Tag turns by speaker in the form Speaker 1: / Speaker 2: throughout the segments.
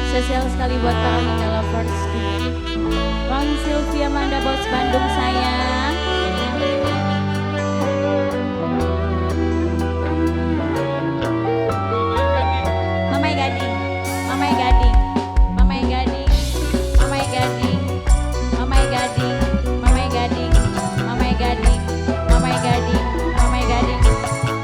Speaker 1: Spesial sekali buat para Nina Lovers. Bang Sylvia Manda Bos Bandung sayang. Mama Gading, Mama Gading, Mama Gading, Mama Gading, Mama Gading, Mama Gading, Mama Gading, Mama Gading, Mama Gading,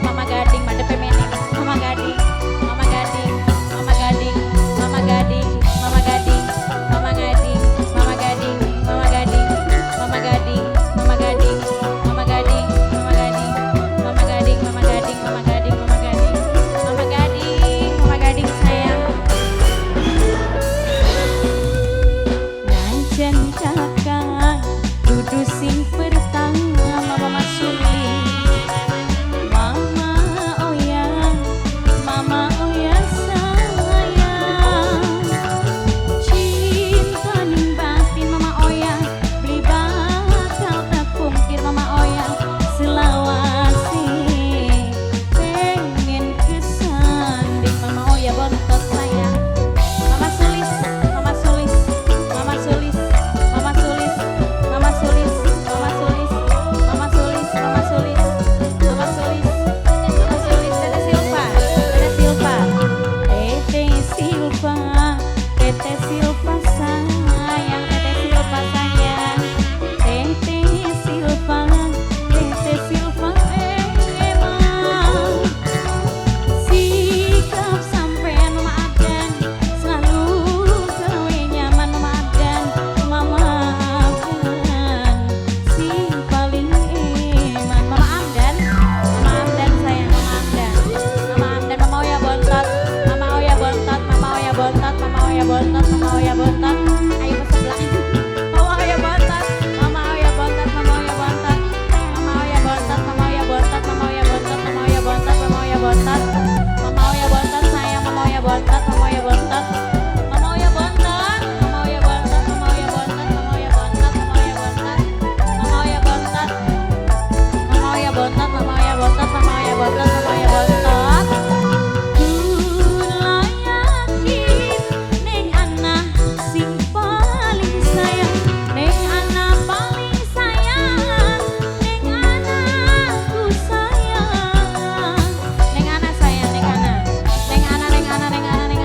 Speaker 1: Mama Gading, madep meneng, Mama Gading, Mama Gading, Mama Gading, Mama Gading, Mama Gading, Mama Gading, Mama Gading, Mama Gading, Mama Gading, Mama Gading, Mama Gading, Mama Gading, Mama Gading, Mama Gading, Mama Gading, Mama Gading, Mama Gading, Mama Gading sayang. Najan kakak dudu sing pertama Mama Suli, Mama Oya, Mama Oya sayang. Cinta ning batin Mama Oya, beli bakal tak pungkir Mama Oya, selawase pengen kesanding Mama Oya bontot sayang. Mama Sulis, Mama Sulis, Mama Sulis, Mama Sulis, Mama Sulis, Mama Sulis, Mama Sulis, Mama Sulis, Mama Sulis, Mama Sulis, Tete Silva, Tete Silva, Tete Silva, Tete Silva sayang, Tete Silva sayang, Tete Silva, Tete Silva emang. Sikap sampean Mama Abdan selalu gawe nyaman Mama Abdan, Mama Abdan sing paling eman Mama Abdan, Mama Abdan sayang, Mama Abdan, Mama Abdan, Mama Oya bontot, Mama Oya bontot, Mama Oya bontot, Mama Oya bontot, Mama Oya bontot, ayo ke sebelah. Mama Oya bontot, Mama Oya bontot, Mama Oya bontot, Mama Oya bontot, Mama Oya bontot, Mama Oya bontot, Mama Oya bontot, Mama Oya bontot, Mama Oya bontot sayang, Mama Oya bontot, Mama Oya bontot, Mama Oya bontot, Mama Oya bontot, Mama Oya bontot, Mama Oya bontot, Mama Oya bontot, Mama Oya bontot, Mama Oya bontot, Mama Oya bontot, Mama Oya bontot, Mama Oya bontot. Kula yakin neng ana sing paling sayang, neng ana paling sayang, neng anakku sayang, neng ana sayang, neng ana, neng ana, neng ana, neng ana, neng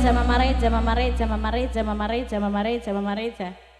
Speaker 1: Reza, Mama Reza, Mama Reza, Mama Reza, Mama Reza, Mama Reza, Mama Reza.